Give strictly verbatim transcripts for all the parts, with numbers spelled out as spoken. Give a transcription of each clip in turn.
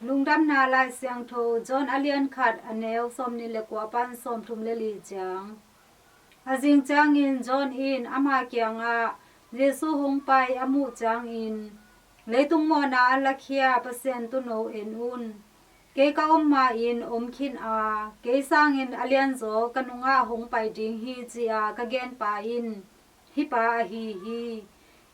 Lungdamna Lai Siangtho, John a lian khat, a neu sawmnih le kua pan sawmthum le li ciang. A zing ciangin John in ama kiangah, Jesu hong pai a muh ciangin, Leitung mawhna a lakhia Pasian tuuno en un. Kei ka om ma-in om khin a, kei sangin a lianzaw ka nungah hong pai ding hi, ci-a ka genpa in hih pa ahi hi.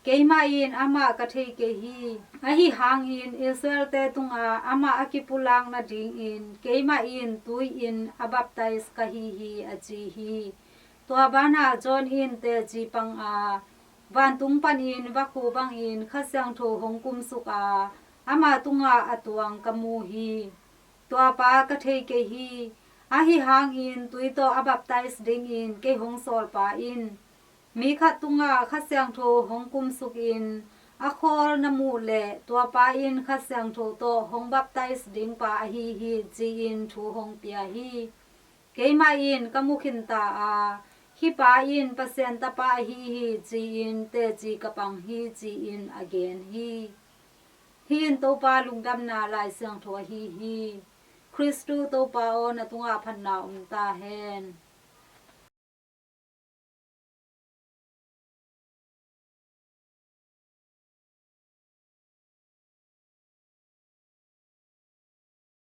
Keimah in amah ka thei kei hi. Ahi hangin Israel-te tungah amah a kipulak nadingin keimah in tui-in a baptize ka hi hi, a ci hi. Tua banah John in teci pang a, vantung panin vakhu bangin Kha Siangtho hong kumsuk a, ama tungah a tuang ka mu hi. Tua pa ka thei kei hi. Ahi hangin tui tawh a baptize dingin kei hong sawlpa in mi khat tungah Kha Siangtho hong kumsukin a khawl na muh leh tua pa in Kha Siangtho tawh hong baptize ding pa ahi hi, ci-in thu hong pia hi. Keimah in ka mu khin ta a, hih pa in Pasian Tapa ahi hi, ci-in teci ka pang hi, ci-in a gen hi. Hih in Topa Lungdamna Lai Siangtho ahi hi. Khristu Topa aw, na tungah phatna om ta hen.